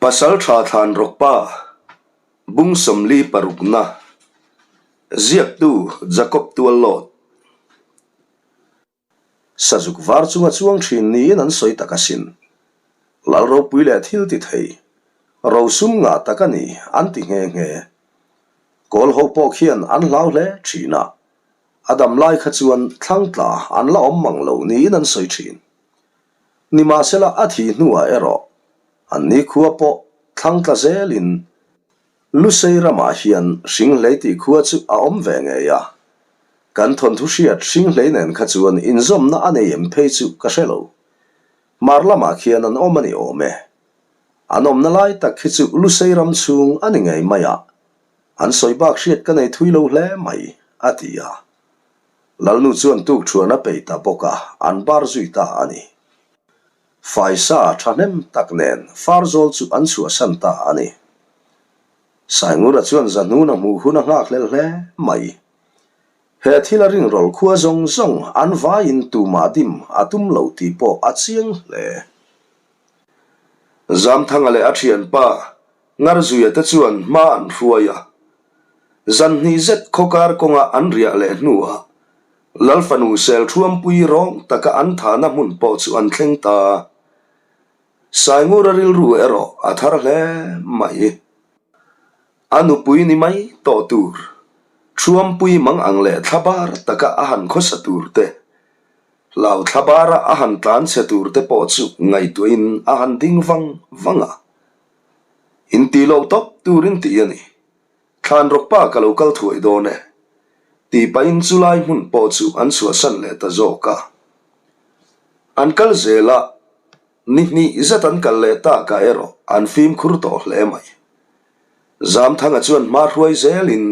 Pasalṭha Thlanrawkpa, Bung 46na, Ziaktu Jacob Tuallawt. Sazuk var chunga chuang ṭhin niin an sawi tak asin. Lal ropui leh thil ti thei, rosum ngah tak a ni an ti nghe nghe. Kawl ho pawh khian an hlau hle ṭhin a, a dam lai kha chuan thlangtla an la awm mang lo niin an sawi ṭhin. Nimahsela a thih hnuah erawh an nikhua pawh thlang tla zelin Lusei ramah hian Hringhlei tih khua chu a awm ve ngei a. Kan thawnthu hriat Hringhlei nen kha chuan inzawmna a nei em phei chu ka hre lo. Hmar lamah khian an awm a ni awm e. An awmna lai tak khi chu Lusei ram chhung a ni ngei mai a, an sawi bak hriat ka nei thui lo hle mai, a ti a. Lalnu chuan tukṭhuan a peih ta bawk a, an bar zui ta a ni. Faisa ṭhahnem tak nen Farzawl chu an chhuahsan ta a ni. Saingura chuan Zahnuna hmuh hun a nghak hlel hle mai. He thil a ringrawl khua zawng zawng an vaiin tumah dim a tum lo tih pawh a chiang hle. Zamthanga leh a ṭhianpa Ngarzuia te chuan hma an hruai a. Zan hnih zet khawkar kawnga an riah leh hnuah Lal fanu Selṭhuampui rawng taka an thahna hmun pawh chu an thleng ta. Saingura rilru erawh a thar hle mai. A nupui ni mai tawh tur, Ṭhuampui mang ang leh thlabar taka a han khawsa tur te, Hlau thlabara a han tlan chhe tur te pawh chu ngaihtuahin a han ding vang vang a. Intih loh tawp turin tih a ni. Thlan rawkpa ka lo kal thuai dawn e. Tih pahin chu lai hmun pawh chu an chhuahsan leh ta zawk a. An kal zel a, ni hnih zet an kal leh takah erawh an fimkhur tawh hle mai. Zamthanga chuan hma hruai zelin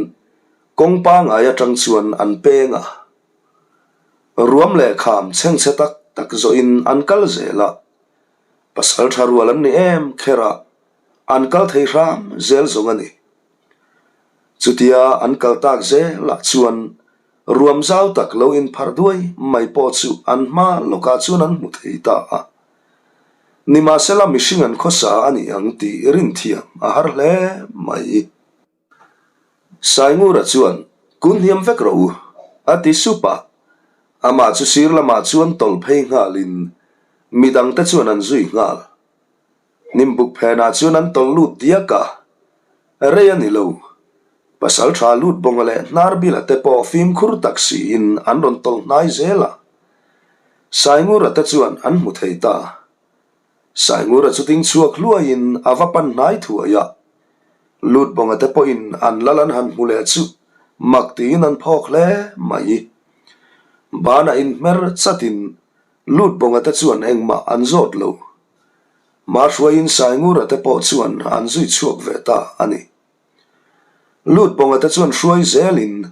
kawng pangai atang chuan an peng a. Ruam leh kham chhengchhe tak tak zawhin an kal zel a, pasal tha rual an ni em kher a, an kal thei hram zel zawng a ni. Chutia an kal tak zelah chuan ruam zau tak lo inpharh duai mai pawh chu an hma lawkah chuan an hmu thei ta a. Nimahsela mihring an khawsa a ni ang tih rinthiam a har hle mai. Saingura chuan, Kun hniam vek rawh u, a ti sup a. Amah chu sir lamah chuan tawlh phei nghalin midangte chuan an zui nghal. Hnimbuk phenah chuan an tawlh lut diak a, rei a ni lo. Pasal tha lut bawnga leh hnar bila te pawh fimkhur tak siin an rawn tawlh hnai zel a. Saingura te chuan an hmu thei ta. Saingura chu ding chhuak hluaiin a va pan hnai thuai a, Lutbawnga te pawhin an lal an han hmu leh chu mak tiin an phawk hle mai. Banah inhmer chatin Lutbawnga te chuan engmah an zawt lo. Mahruaiin Saingura te pawh chuan an zui chhuak ve ta a ni. Lutbawnga te chuan hruai zelin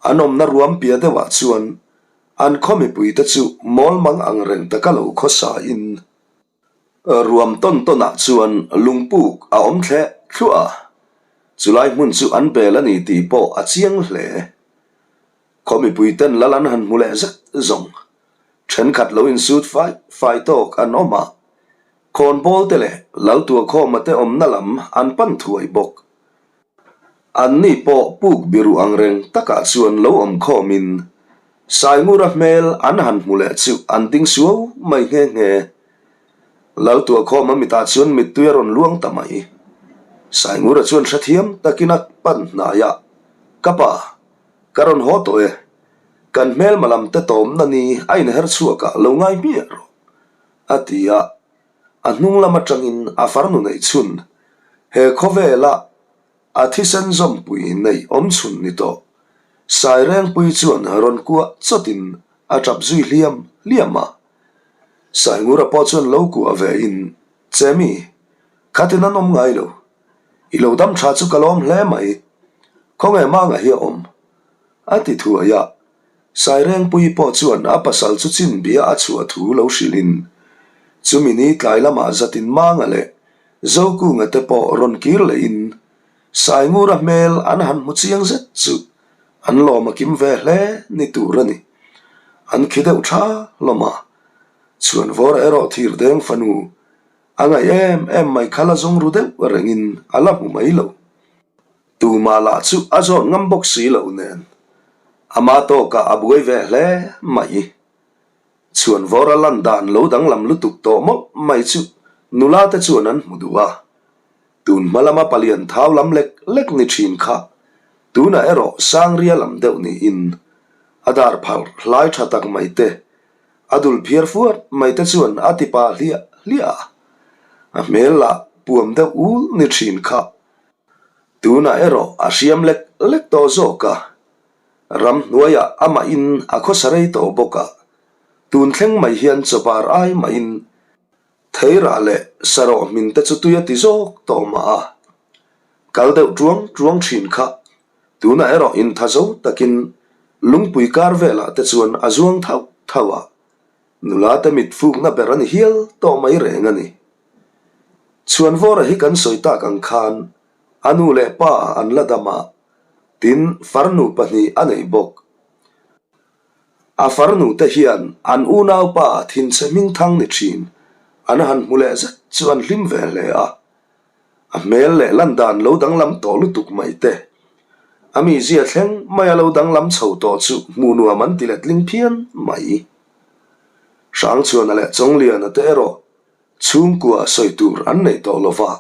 an awmna ruam piah deuhah chuan An khaw mipuite chu mawlmang ang reng taka lo khawsain ruam tawn tawnah chuan lungpuk a awm thleh thluah a, chulai hmun chu an bel a ni tih pawh a chiang hle. Khaw mipuiten lal an han hmu leh zet zawng. Thenkhat lo insut fai fai tawk an awm a, khawnbawl te leh Laltuakhawma te awmna lam an pan thuai bawk. Anni pawh puk biru ang reng takah chuan lo awm khawmin Saingura hmel an han hmu leh chu an ding suau mai nghe nghe. Laltuakhawma mitah chuan mittui a rawn luang ta mai. Saingura chuan hrethiam takin a pan hnai a, Ka pa, ka rawn haw tawh e. Kan hmelma lam te tawmna ni a inher chhuakah lo ngai hmiah rawh, a ti a. A hnung lam atangin a farnu neih chhun he khawvela a thisen zawmpui neih awm chhun ni tawh. Sairengpui chuan rawn kuah chawtin a tap zui hliam hliam a. Saingura pawh chuan lo kuah ve in, Chemi, khatin an awm ngai lo. I lo dam tha chu ka lawm hle mai. Khawnge manga hi a awm? A ti thuai a. Sairengpuii pawh chuan a pasal chu chinbia a chhuah thu lo hrilhin, chumi ni tlai lamah Zatin Manga leh Zokunga te pawh rawn kir lehin Saingura hmel an han hmu chiang zet chu an lawm a kim ve hle ni tur a ni. An khi deuh tha hlawm a, Chhuanvawra erawh Thirdeng fanu. A ngaih em em mai kha la zawng ru deuh rengin a la hmu mai lo. Tumah lah chu a zawt ngam bawk si lo nen ama tawkah a buai ve hle mai. Chhuanvawra lan dan lo danglam lutuk tawh mawlh mai chu nula te chuan an hmu duh a. Tun hma lama palian thau lam lek lek ni thin kha tunah erawh sangria lam deuh niin a dar phal hlai tha tak mai te, a dul phiar fuat mai te chuan a ti pa hliah hliah a. A hmel lah puam deuh ul ni thin kha tunah erawh a hriam lek lek tawh zawk a. Ramhnuaiah amahin a khawsa rei tawh bawk a, tun thleng mai hian chawbar ai mahin Theirah leh sarawh hmin te chu tui a ti zawk tawh mah a, kal deuh tuang tuang thin kha tunah erawh intha zo takin lungpui kar velah te chuan a zuang thauh thauh a, nula te mit fukna ber a ni hial tawh mai reng a ni. Chhuanvawra hi kan sawi tak ang khan a nu leh pa an la dam a, tin farnu pahnih a nei bawk. A farnu te hian an unaupa thinchhe hmingthang ni thin an han hmu leh zet chu an hlim ve hle a. A hmel leh lan dan lo danglam tawh lutuk mai te, a mizia thleng maia lo danglam chho tawh chu hmuh nuam an ti letling phian mai. Hrangchhuana leh Chawngliana te erawh chhungkua sawi tur an nei tawh lova,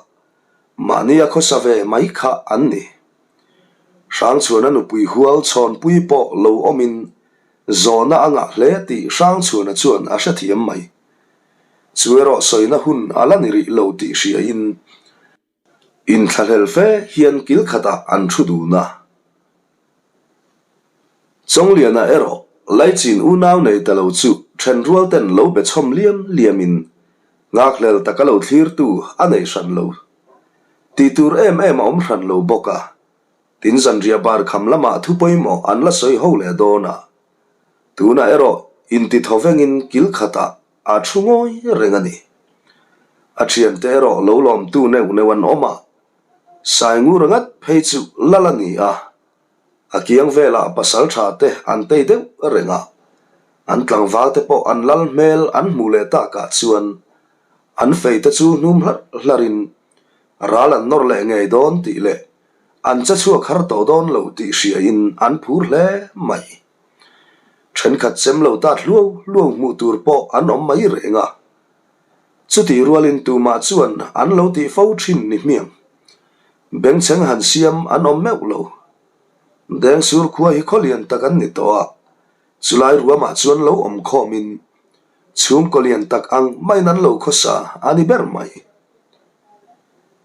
mahnia khawsa ve mai kha an ni. Hrangchhuana nupui hual chhawnpui pawh lo awmin zawhna a ngah hle tih Hrangchhuana chuan a hrethiam mai. Chu erawh sawina hun a la ni rih lo tih hriain inthlahlel fe hian kil khatah an thu dun a. Chawngliana erawh Laichin unau nei ta lo chu thenrual ten lo be chhawm liam liamin nghakhlel taka lo thlirtu a nei hran lo. Tih tur em em a awm hran lo bawk a, tin zanriah bar kham lamah thu pawimawh an la sawi ho leh dawn a. Tunah erawh inti thaw vengin kil khatah a thu ngawi reng a ni. A thiante erawh lo lawmtu neuh neuh an awm a, Saingur ngat phei chu lal a ni a, a kiang velah pasal tha te an tei deuh reng a, an tlangval te pawh an lal hmel an hmuh leh takah chuan An fei te chu hnum hlarh hlarhin ral an nawr leh ngei dawn tih leh an che chhuak har tawh dawn lo tih hriain an phur hle mai. Thenkhat chem lo tat hluau hluau hmuh tur pawh an awm mai reng a. Chutih rualin tumah chuan an lo tih fo thin ni hmiang. Bengchheng han siam an awm meuh lo. Dengsur khua hi khaw lian tak an ni tawh a, chulai ruamah chuan lo awm khawmin Chhungkaw lian tak ang maiin an lo khawsa a ni ber mai.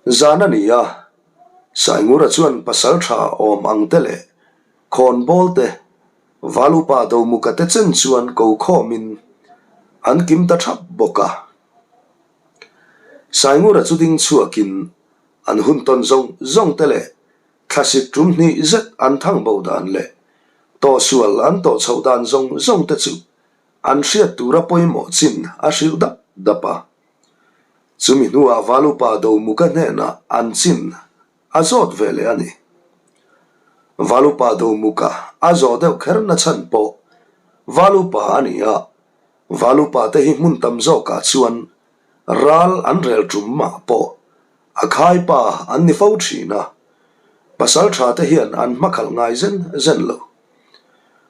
Zan a ni a, Saingura chuan pasal tha awm ang te leh khawnbawl te, Valupa Domuka te chen chuan ko khawmin an kim ta thap bawk a. Saingura chu ding chhuakin an hun tawn zawng zawng te leh thlasik tum hnih zet an thang bo dan leh tawhsual an tawh chhoh dan zawng zawng te chu An hriat tura pawimawh chin a hrilh dap dap a. Chumi hnuah Valupa Domuka hnenah an chin a zawt ve leh a ni. Valupa Domuka a zawh deuh kher na chhan pawh Valupa a ni a, Valupa te hi hmun tam zawkah chuan ral an rel tum mah pawh a khaipa an ni fo thin a, pasaltha te hian an hmakhalh ngai zen zen lo.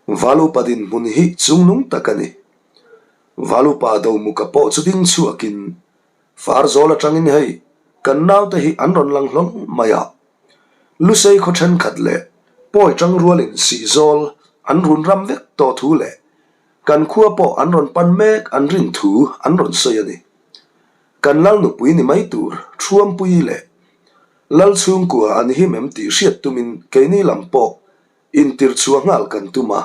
Valupa dinhmun hi chungnung tak a ni. Valupa Domuka pawh chu ding chhuakin, Farzawl atangin hei kan naute hi an rawn lang hlawm mai a. Lusei khaw thenkhat leh pawi tang rualin Sihzawl an run ram vek tawh thu leh kan khua pawh an rawn pan mek an rin thu an rawn sawi a ni. Kan lal nupui ni mai tur Thuampuii leh Lal chhungkua an him em tih hriat tumin keini lam pawh Intirchhuah nghal kan tum a,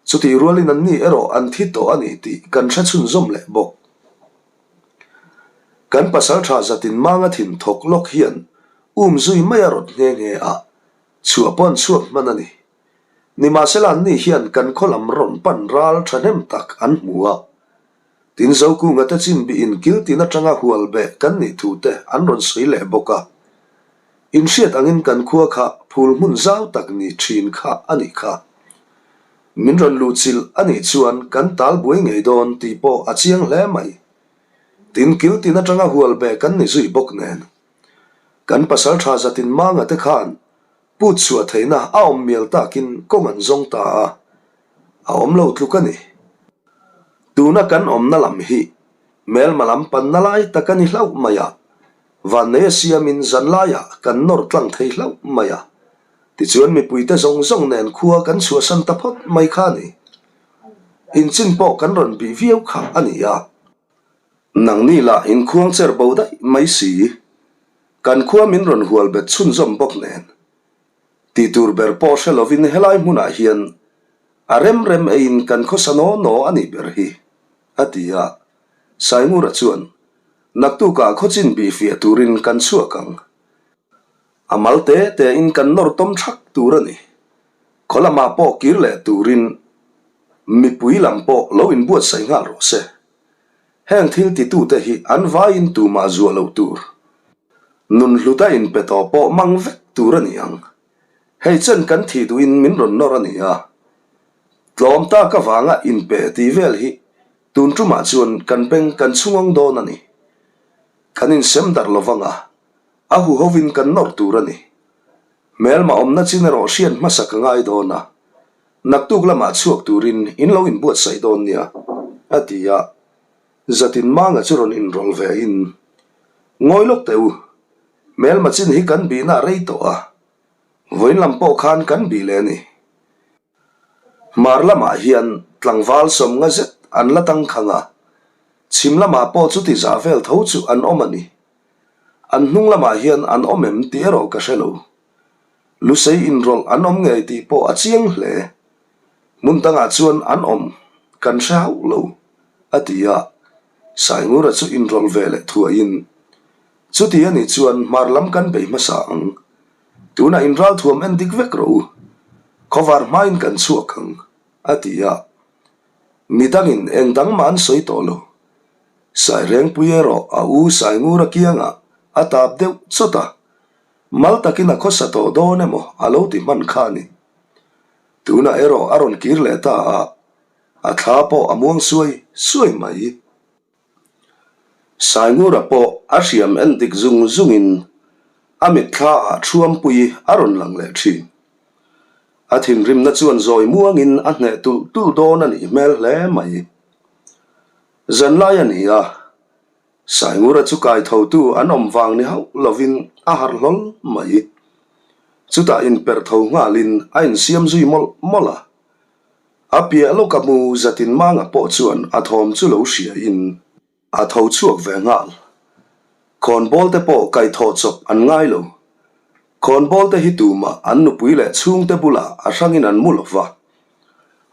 chutih rualin anni erawh an thi tawh a ni tih kan hre chhunzawm leh bawk. Kan pasaltha zatin manga thin thawk lawk hian um zui mai a rawt nghe nghe a, chhuah pawh an chhuak hman a ni. Nimahsela anni hian kan khaw lam rawn pan ral thahnem tak an hmu a, Tin Zokunga te chin bih in kil tin atanga hual beh kan nih thu te an rawn sawi leh bawk a. In hriat angin kan khua kha phul hmun zau tak ni thin kha a nih kha. Min rawn luh chilh a nih chuan kan tal buai ngei dawn tih pawh a chiang hle mai. Tin, kil tin atanga hual be kan ni zui bawk nen. Kan pasaltha zatin manga te khan put chhuah theihna a awm mial takin kawng an zawng ta a, a awm lo tluk a ni. Tuna kan awmna lam hi hmelma lam panna lai tak a ni hlauh mai a, vanneia siamin zanlaiah kan nawr tlang thei hlauh mai a, tichuan mipuite zawng zawng nen khua kan chhuahsan ta phawt mai kha a ni. Inchin pawh kan rawn bih viau kha a ni a. Nangni lah inkhuang cher bo daih mai si. Kan khua min rawn hual bet chhunzawm bawk nen. Tih tur ber pawh hre lovin helai hmunah hian a rem rem eiin kan khawsa naw naw a nih ber hi, a ti a. Saingura chuan, Naktukah khawchin bih fiah turin kan chhuak ang. A mal te tein kan nawr tawm thak tur a ni. Khaw lamah pawh kir leh turin mipui lam pawh lo inbuatsaih nghal rawh se. Heng thil titute hi an vaiin tumah zuah loh tur. Nun hluta inpe tawh pawh mang vek tur a ni ang. Hei chen kan thih duhin min rawn nawr a ni a. Tlawm tak avanga inpe tih vel hi tun tumah chuan kan beng kan chhungawng dawn a ni. Kan insem darh lovang a, a huhovin kan nawr tur a ni. Hmelma awmna chin erawh hriat hmasa ka ngai dawn a, naktuk lamah chhuak turin in lo inbuatsaih dawn nia, a ti a. Zatin Manga chu rawn inrawlh ve in, Ngawi lawk teh u, hmelma chin hi kan bihna a rei tawh a, vawiin lam pawh khan kan bih leh a ni. Hmar lamah hian tlangval sawmnga zet an la tangkhang a, chhim lamah pawh chuti zah vel tho chu an awm a ni. An hnung lamah hian an awm em tih erawh ka hre lo. Lusei inrawlh an awm ngei tih pawh a chiang hle. Hmun dangah chuan an awm kan hre hauh lo, a ti a. Saingura chu inrawlh ve leh thuaiin, Chuti a nih chuan hmar lam kan bei hmasa ang. Tunah inralthuam en dik vek rawh u. Khawvar hmain kan chhuak ang, a ti a. Midangin eng dang mah an sawi tawh lo. Sairengpui erawh a u Saingura kiangah a tap deuh chawt a, mal takin a khawsa tawh dawn emaw a lo ti hman kha a ni. Tunah erawh a rawn kir leh ta a, a thla pawh a muang suai suai mai. Saingura pawh a hriam en dik zung zungin a mitthla ah Thuampui a rawn lang leh thin. A thinrimna chuan zawi muangin a hneh tulh tulh dawn a nih hmel hle mai. Zanlai a ni a, Saingura chu kaithotu an awm vang ni hauh lovin a harh hlawl mai. Chutah inperh tho nghalin a insiam zui mawlh mawlh a. A piah lawka mu zatin Manga pawh chuan a thawm chu lo hriain a tho chhuak ve nghal. Khawnbawl te pawh kaihthawh chawp an ngai lo. Khawnbawl te hi tumah an nupui leh chhungte bulah a hrangin an mu lo va,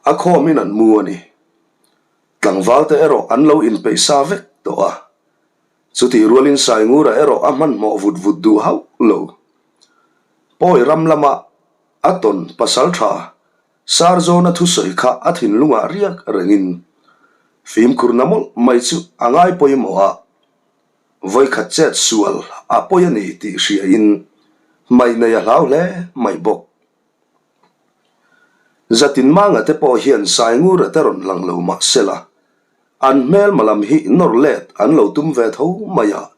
a khawmin an mu a ni. Tlangval te erawh an lo inpeih sa vek tawh a. Chutih rualin Saingura erawh a hmanhmawh vut vut duh hauh lo. Pawi ram lama a tawn pasal tha Sarzawna thusawi kha a thinlungah riak rengin fimkhurna mawlh mai chu a ngai pawimawh a, vawikhat chet sual a pawi a ni tih hriain hmaih nei a hlau hle mai bawk. Zatin Manga te pawh hian Saingura te rawn lang lo mah sela, an hmelma lam hi nawr let an lo tum ve tho mai a.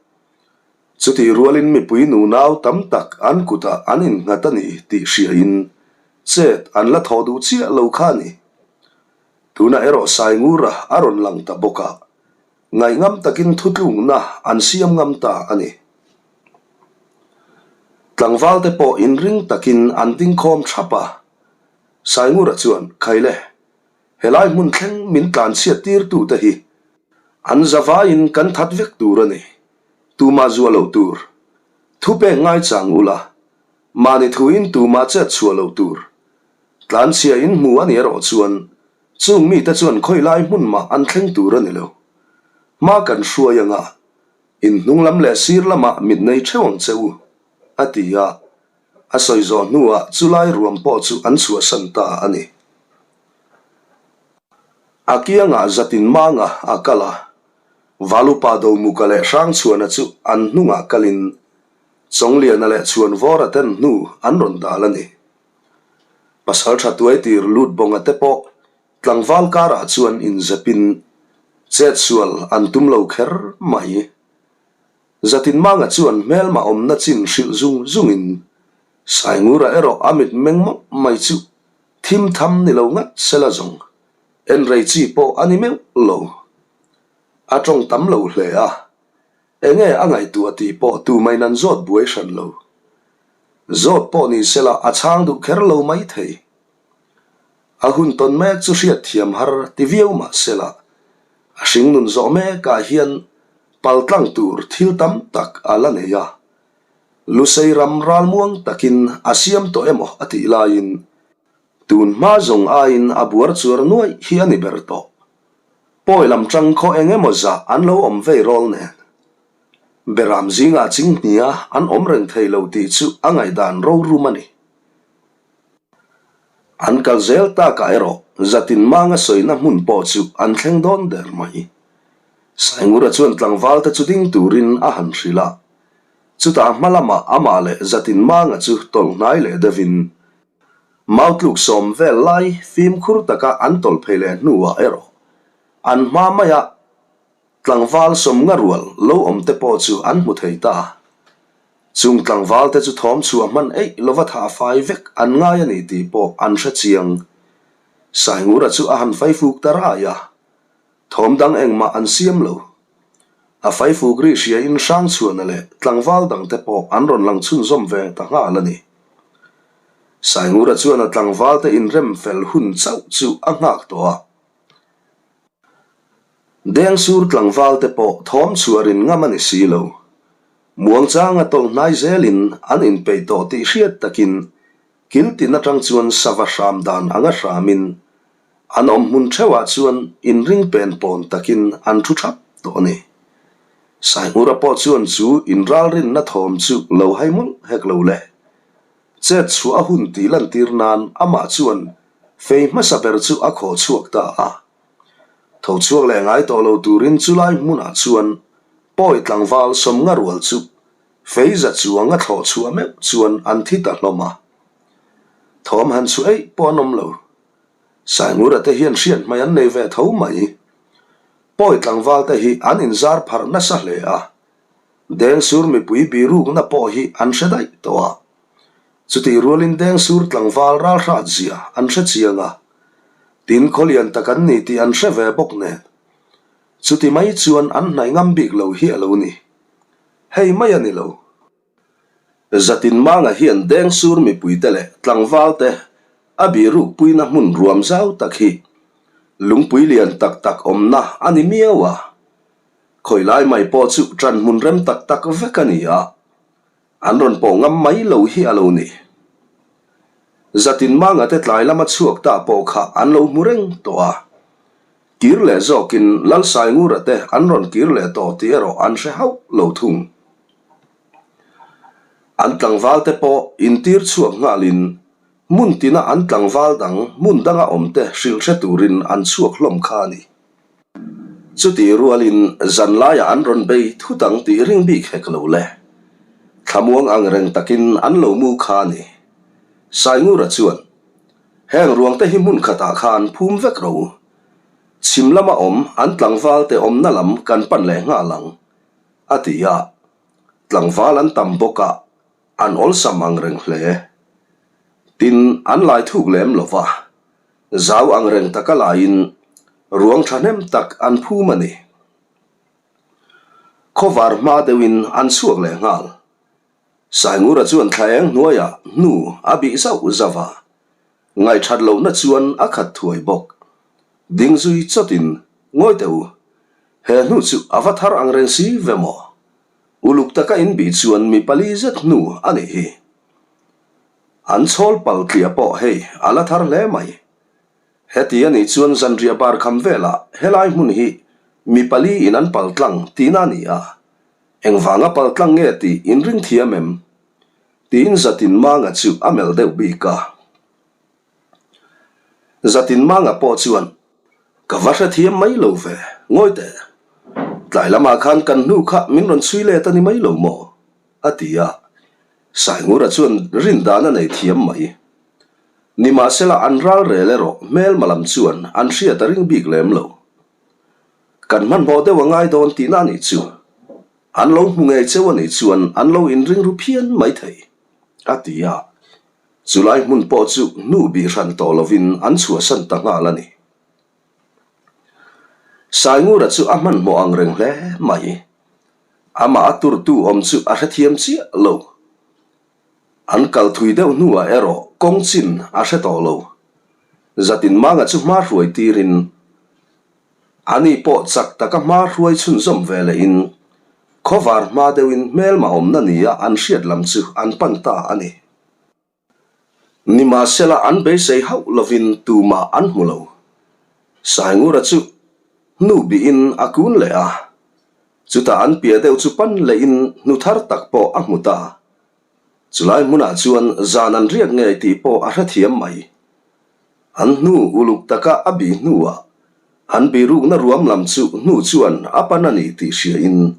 Chutih rualin mipui nunau tam tak an kutah an innghat a ni tih hriain chet an la thawh duh chiah lo kha a ni. Tunah erawh Saingura a rawn lang ta bawk a, ngaihngam takin thutlukna an siam ngam ta a ni. Tlangvalte pawh inring takin an dingkhawm thap a, Saingura chuan, Khaile, helai hmun thleng min tlanchhiat tirtute hi an zavaiin kan that vek tur a ni. Tumah zuah loh tur. Thupek ngaichang ula, mahni thuin tumah chet chhuah loh tur. Tlanchhia in hmu a nih erawh chuan chung mite chuan khawilai hmun mah an thleng tur a ni lo. Hma kan hruai anga in hnung lam leh sir lamah mit nei theuh ang che u, a ti a. A sawi zawh hnuah chulai ruam pawh chu an chhuahsan ta a ni. A kiangah zatin manga a kal a, Valupa Domuka leh Hrangchhuana chu an hnungah kalin Chawngliana leh Chhuanvawra ten hnu an rawn dal a ni. Pasaltha Tuaitir Lutbawnga te pawh tlangval karah chuan inzepin. Chetsual an tum lo kher mai. Zatinmanga chuan hmelma awmna chin hrilh zung zungin Saingura erawh a mit meng mawlh mai chu thim tham ni lo ngat sela zawng en rei chi pawh a ni meuh lo. A tawng tam lo hle a, enge a ngaihtuah tih pawh tumain an zawt buai hran lo. Zawt pawh ni sela a chhang duh kher lo mai thei. A hun tawn mek chu hriatthiam har ti viau mah sela, a hringnun zawh mekah hian paltlang tur thil tam tak a la nei a. Lusei ram ralmuang takin a siam tawh emaw a tih laiin tun hma zawng aiin a buar chuar nuaih hi a ni ber tawh. Pawi lam tang khaw eng emaw zah an lo awm vei rawl nen. Beram zingah chinghnia an awm reng thei lo tih chu a ngaihdan rorum a ni. An kal zel takah erawh zatin manga sawina hmun pawh chu an thleng dawn der mai. Saingura chuan tlangval te chu ding turin a han hrilh a. Chutah hma lamah amah leh zatin manga chu tawlh hnai leh deuhin Mautluk sawm vel lai fimkhur taka an tawlh phei leh hnuah erawh an hma maia Tlangval sawmnga rual lo awm te pawh chu an hmu thei ta. Chung tlangval te chu thawm chhuah hman eih lova thah fai vek an ngai a ni tih pawh an hre chiang. Saingura chu a han faifuk ta rai a, thawm dang engmah an siam lo. A faifuk ri hriain Hrangchhuana leh tlangval dang te pawh an rawn lang chhunzawm ve ta nghal a ni. Saingura chuan a tlangval te inrem fel hun chauh chu a nghak tawh a. Dengsur tlangval te pawh thawm chhuah rin ngam a ni si lo. Muangchanga tawlh hnai zelin an inpeih tawh tih hriat takin kil tin atang chuan sava hram dan anga hramin an awm hmun theuhah chuan inring pen pawn takin an thu thap tawh a ni. Saingura pawh chuan chu inralrinna thawm chu lo hai mawlh hek lo le. Chet chhuah a hun tih lantir nan amah chuan fei hmasa ber chu a khawh chhuak ta a. Tho chhuak leh ngai tawh lo turin chulai hmunah chuan pawi tlangval sawmnga rual chu fei za chuang a thlawh chhuah meuh chuan an thi ta hlawm a. Thawm han chhuah eih pawh an awm lo. Saingura te hian hriat hmai an nei ve tho mai. Pawi tlangval te hi an inzar pharh nasa hle a. Dengsur mipui birukna pawh hi an hre daih tawh a. Chutih rualin Dengsur tlangval ralhrat zia an hre chiang a, tin khawlian tak an ni tih an hre ve bawk nen. Chuti mai chuan an hnaih ngam bik lo hi a lo ni. Hei mai a ni lo. Zatin Manga hian Dengsur mipuite leh tlangvalte a birukpuina hmun ruam zau tak hi lungpui lian tak tak awmna a ni miau a. Khawi lai mai pawh chu ṭan hmun rem tak tak vek a ni a, an rawn pawh ngam mai lo hi a lo ni. Zatin manga te tlai lama chhuak ta pawh kha an lo hmu reng tawh a, kir leh zawkin Lalsaingura te an rawn kir leh tawh tih erawh an hre hauh lo thung. An tlangval te pawh intir chhuak nghalin hmun tina an tlangval dang hmun danga awm te hrilh hre turin an chhuak hlawm kha a ni. Chutih rualin zan laiah an rawn bei thut ang tih ring bik hek lo le. Thlamuang ang reng takin an lo mu kha a ni. Saingura chuan, Heng ruangte hi hmun khatah khan phum vek ro. Chhim lama awm an tlangvalte awmna lam kan pan leh nghal ang, a ti a. Tlangval an tam bawk a, an awlsam ang reng hle. Tin, an lai thuk lem lo va. Zau ang reng taka laiin ruang thahnem tak an phum a ni. Khawvar hma deuhin an chhuak leh nghal. Saingura chuan thla eng hnuaiah hnu a bih zauh zauh a, ngaihthat lohna chuan a khat thuai bawk. Ding zui chawtin, Ngawi teh u, he hnu chu a va thar ang reng si ve maw? Uluk taka inbih chuan mi pali zet hnu a nih hi. An chhawl pal tliah pawh hei a la thar hle mai. Heti a nih chuan zanriah bar kham velah helai hmun hi mi pali in an pal tlang tihna a ni a, engvanga pal tlang nge tih in ring thiam em? Tiin Zatin Manga chu a melh deuh bik a. Zatin Manga pawh chuan, Ka va hrethiam mai lo ve, ngawi teh. Tlai lamah khan kan hnu kha min rawn chhui let a ni mai lo maw? A ti a. Saingura chuan rin dan a nei thiam mai. Nimahsela an ral rel erawh hmelma lam chuan an hriat a ring bik lem lo. Kan hmanhmawh deuh a ngai dawn tihna a nih chu. An lo hmu ngei cheu a nih chuan an lo inring ru phian maithei, a ti a. Chulai hmun pawh chu hnu bih hran tawh lovin an chhuahsan ta nghal a ni. Saingura chu a hmanhmawh ang reng hle mai. Amah a turtu awm chu a hrethiam chiah lo. An kal thui deuh hnuah erawh kawng chin a hre tawh lo. Zatin Manga chu hma hruai tirin ani pawh chak taka hma hruai chhunzawm ve lehin khawvar hma deuhin hmelma awmna nia an hriat lam chu an pan ta a ni. Nimahsela an beisei hauh lovin tumah an hmu lo. Saingura chu hnu bihin a kun leh a, chutah an piah deuh chu pan lehin hnu thar tak pawh a hmu ta. Chulai hmunah chuan zan an riak ngei tih pawh a hrethiam mai. An hnu uluk taka a bih hnuah an birukna ruam lam chu hnu chuan a pan a ni tih hriain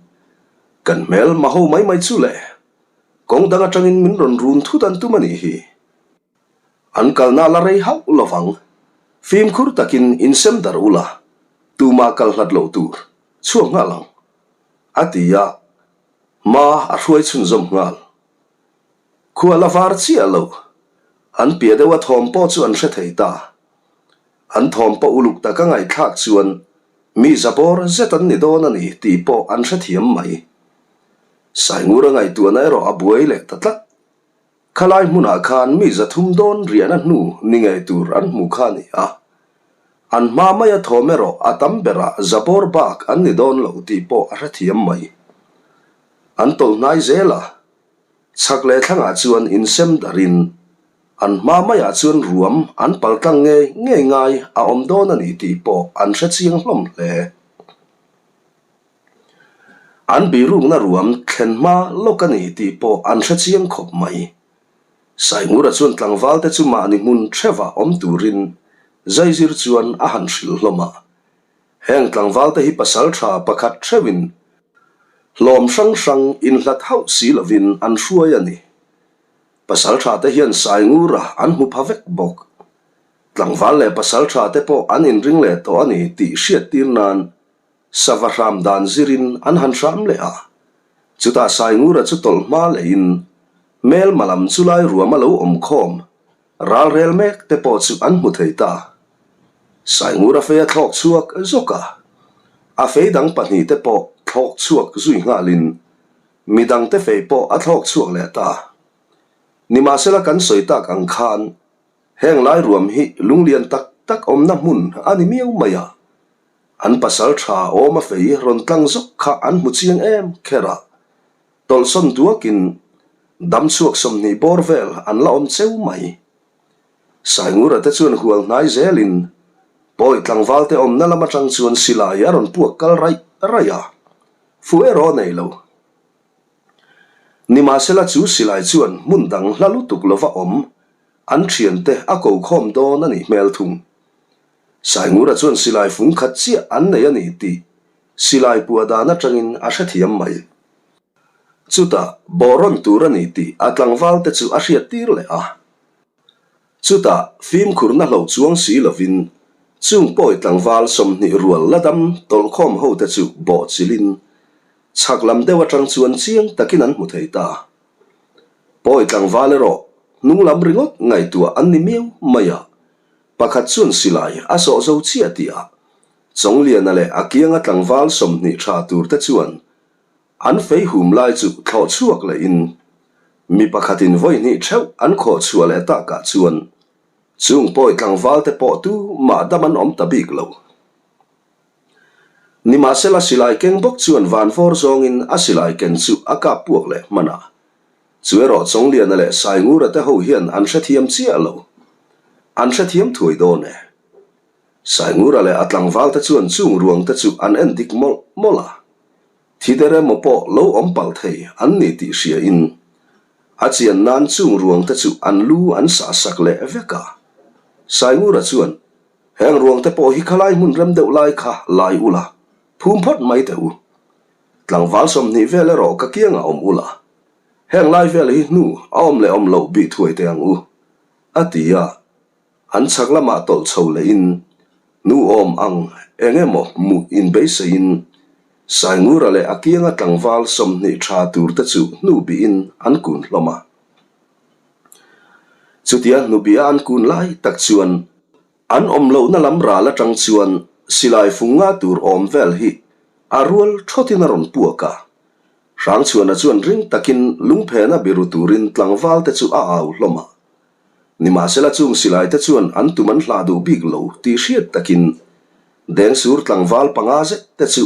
kan hmel maho mai mai chu le. Kawng dang atangin min rawn run thut an tum a nih hi. An kalna la rei hauh lovang. Fimkhur takin insem darh ula, tumah kal hlat loh tur chhuak nghal ang, a ti a, hma a hruai chhunzawm nghal. Khua la var chiah lo, an piah deuha thawm pawh chu an hre thei ta. An thawm pawh uluk taka ngaihthlak chuan mi zabawr zet an ni dawn a ni tih pawh an hrethiam mai. Saingura ngaihtuahna erawh a buai leh ta tlat. Khalai hmunah khan mi zathum dawn riahna hnu ni ngei tur an hmu kha a ni a. An hma maia thawm erawh a tam berah zabawr bak an ni dawn lo tih pawh a hrethiam mai. An tawlh hnai zel a. Chhak leh thlangah chuan insem darhin an hma maiah chuan ruam an paltlang ngei ngei ngai a awm dawn a ni tih pawh an hre chiang hlawm hle. An birukna ruam thlen hma lawk a ni tih pawh an hre chiang khawp mai. Saingura chuan tlangvalte chu mahni hmun hrevah awm turin zaizir chuan a han hrilh hlawm a. Heng tlangvalte hi pasal tha pakhat hreuhin hlawm hrang hrang inhlat hauh si lovin an hruai a ni. Pasal tha te hian Saingura an hmu pha vek bawk. Tlangval leh pasal tha te pawh an inring leh tawh a ni tih hriattir nan Sava hram dan zirin an han hram leh a, chutah Saingura chu tawlh hma lehin hmelma lam chu lai ruam a lo awm khawm ral rel mek te pawh chu an hmu thei ta. Saingura fei a thlawk chhuak zawk a, a fei dang pahnihte pawh thlawk chhuak zui nghalin midangte fei pawh a thlawk chhuak leh ta. Nimahsela kan sawi tak ang khan heng lai ruam hi lunglian tak tak awmna hmun a ni miau mai a, An pasal tha awm a fei rawn tlang zawk kha an hmu chiang em kher a, tawlhsawn duakin dam chhuak 20 bawr vel an la awm cheu mai. Saingura te chuan hual hnai zelin Pawi tlangval te awmna lam atang chuan silai a rawn puak kal raih raih a, fu erawh a nei lo. Nimahsela chu silai chuan hmun dang hla lutuk lova awm an thiante a ko khawm dawn a nih hmel thung. Saingura chuan silai fung khat chiah an nei a ni tih silai pua dan atangin a hrethiam mai. Chutah bawhrawn tur a ni tih a tlangval te chu a hriattir leh a. Chutah fimkhurna hlo chuang si lovin chung pawi tlangval 20 rual la dam tawlhkhawm ho te chu bawh chilhin chhak lam deuh atang chuan chiang takin an hmu thei ta. Pawi tlangval erawh hnung lam ringawt ngaihtuah an ni miau mai a. Pakhat chuan silai a sawh zo chiah tih ah Chawngliana leh a kianga tlangval 20 tha tur te chuan an fei hum lai chu thlawh chhuak leh in mi pakhat in vawi hnih theuh an khawh chhuah leh tak ah chuan chung pawi tlangval te pawh tu mah dam an awm ta bik lo. Nimahsela silai keng bawk chuan van vawr zawng in a silai ken chu a kap puak leh hman a. Chu erawh Chawngliana leh Saingura te ho hian an hrethiam chiah lo. An hrethiam thuai dawn e. Saingura leh a tlangval te chuan chung ruang te chu an en dik mawlh mawlh a. Thi der emaw pawh lo awm palh thei an ni tih hria in a chian nan chung ruang te chu an lu an sah sak leh vek a. Saingura chuan heng ruang te pawh hi khalai hmun rem deuh lai kha lai ula phum phawt mai teh u. Tlangval 20 vel erawh ka kiangah awm ula, heng lai vel hi hnu a awm leh awm loh bih thuai teh ang u, a ti a. An chhak lamah tawlh chho lehin nu awm ang eng emaw hmuh inbeiseiin Saingura leh a kianga tlangval 20 tha turte chu hnuhbihin an kun hlawm a. Chutia hnubia an kun lai tak chuan an awm lohna lam ral atang chuan silai fung nga tur awm vel hi a rual thawtin a rawn puak a. Hrangchhuana chuan ring takin lungphena biru turin tlangvalte chu a au hlawm a. Nimahsela chung silai te chuan an tum an hlah duh bik lo tih hriat takin Dengsur tlangval panga zet te chu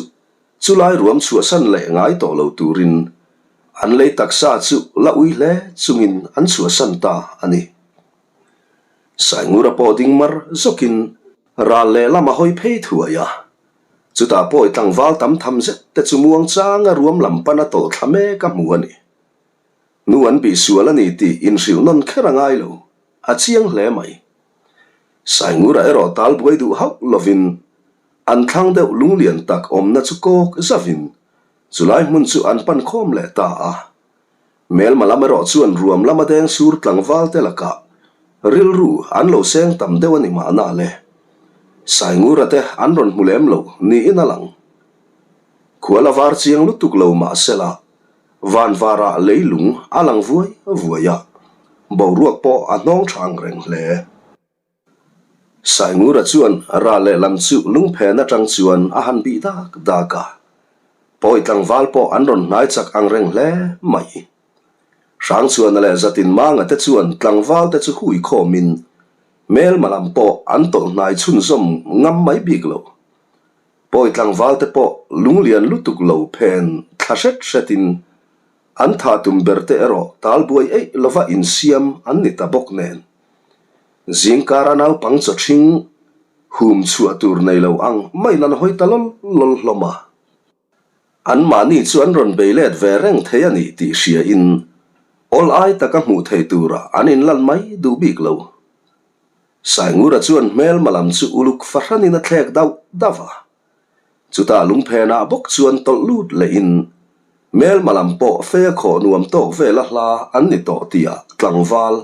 chulai ruam chhuahsan leh ngai tawh lo turin an lei taksa chu la ui hle chungin an chhuahsan ta a ni. Saingura pawh ding mar zawkin ral lehlam a hawi phei thuai a, chutah pawi tlangval tam tham zet te chu muangchanga ruam lam pana tawlh thla mek a hmu a ni. Nu an bih sual a ni tih inhrilh nawn kher a ngai lo, a chiang hle mai. Saingura erawh tal buai duh hauh lovin an thlang deuh lunglian tak awmna chu kawk zavin chulai hmun chu an pan khawm leh ta a. Hmelma lam erawh chuan ruam lama deng sur tlangval te lakah rilru an lo seng tam deuh a ni mahna le. Saingura te an rawn hmu lem lo niin a lang. Khual a var chiang lutuk lo mahsela Van varah leilung a lang vuai vuai a, boruak pawh a hnawng tha ang reng hle. Saingura chuan ral lehlam chu lungphen atang chuan a han bih dak dak a, pawi tlangval pawh an rawn hnai chak ang reng hle mai. Hrangchhuana leh Zatin Manga te chuan tlangval te chu hui khawmin hmelma lam pawh an tawlh hnai chhunzawm ngam mai bik lo. Pawi tlangval te pawh lunglian lutuk lo phen thla hret hretin an tha tum ber te erawh tal buai eih lova insiam an ni ta bawk nen. Zingkara naupang chaw ṭhing hum chhuah tur nei lo ang maiin an hawi ta lawl lawl hlawm a. Anmahni chu an rawn bei let ve reng thei a ni tih hriain awl ai taka hmuh theih turah an inlan mai duh bik lo. Saingura chuan hmelma lam chu uluk fahranin a thlek dauh dauh a. Chutah lungphenah bawk chuan tawlh lut lehin hmelma lam pawh fei a khawh nuam tawk vela hla an ni tawh tihah tlangval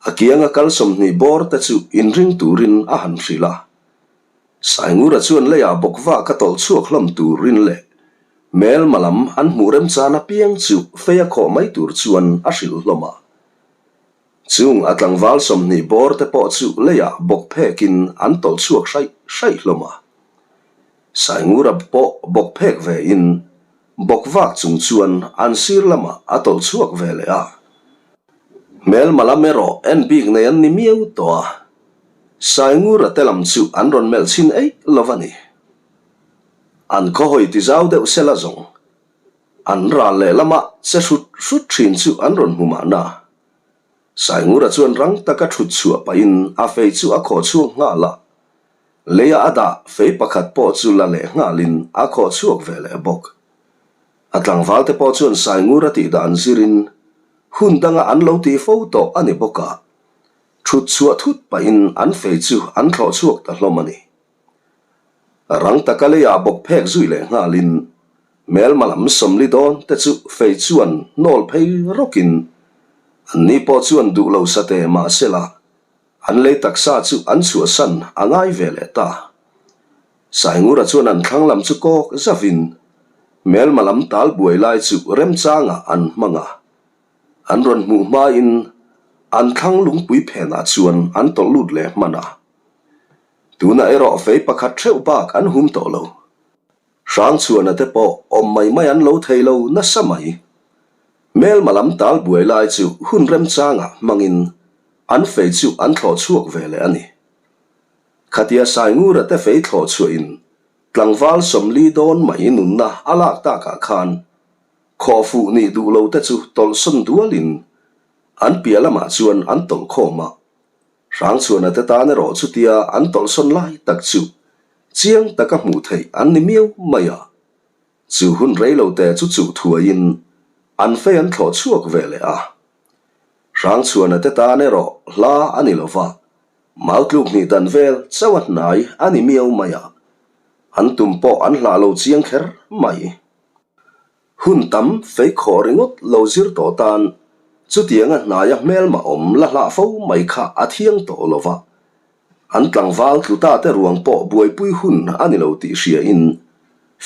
a kianga kal 20 bawr te chu inring turin a han hrilh a. Saingura chuan leiah bawk vak a tawlh chhuak hlawm turin leh hmelma lam an hmuh remchan apiang chu fei a khawh mai tur chuan a hrilh hlawm a. Chung a tlangval 20 bawr te pawh chu leiah bawk phekin an tawlh chhuak hraih hraih hlawm a. Saingura pawh bawk phek ve in bawk vak chung chuan an sir lamah a tawlh chhuak ve leh a. Hmelma lam erawh en bik nei an ni miau tawh a. Saingura te lam chu an rawn melh chhin eih lo a ni. An khawhawi ti zau deuh sela zawng. An ral leh lama che hrut hrut thin chu an rawn hmu mahna. Saingura chuan rang taka thut chhuah pahin a fei chu a khawh chhuak nghal a. Leia a dah fei pakhat pawh chu la leh nghalin a khawh chhuak ve leh bawk. A tlangvalte pawh chuan Saingura tih dan zirin hun danga an lo tih fo tawh a ni bawk a. Thut chhuah thut pahin an fei chu an thlawh chhuak ta hlawm a ni. Rang taka leiah bawk phek zui leh nghalin hmelma lam 40 dawn te chu fei chuan hnawl phei rawkin anni pawh chuan duh lo sa teh mahsela an lei taksa chu an chhuahsan a ngai ve leh ta. Saingura chuan an thlang lam chu kawk zavin hmelma lam tal buai lai chu remchangah an hmang a, an rawn hmuh hmain an thlang lungpui phenah chuan an tawlh lut leh hman a. Tunah erawh fei pakhat theuh bak an hum tawh lo. Hrangchhuana te pawh awm mai mai an lo thei lo nasa mai. Hmelma lam tal buai lai chu hun remchangah hmangin an fei chu an thlawh chhuak ve leh a ni. Khatia Saingura te fei thlawh chhuahin tlangval 40 dawn mai nunna a lak takah khan khawh fuh nih duh lo te chu tawlhsawn dualin an piah lamah chuan an tawlh khawm a. Hrangchhuana te tan erawh chutia an tawlhsawn lai tak chu chiang taka hmuh theih an ni miau mai a. Chu hun rei lo te chu chuh thuaiin an fei an thlawh chhuak ve leh a. Hrangchhuana te tan erawh hla a ni lo va, mau tluk hnih dan vel chauh a hnai a ni miau mai a. An tum pawh an hlah lo chiang kher mai. Hun tam fei khawh ringawt lo zir tawh tan chutianga hnaia hmelma awm la hlah fo mai kha a thiang tawh lo va. An tlangval tlu ta te ruang pawh buaipui hun a ni lo tih hriain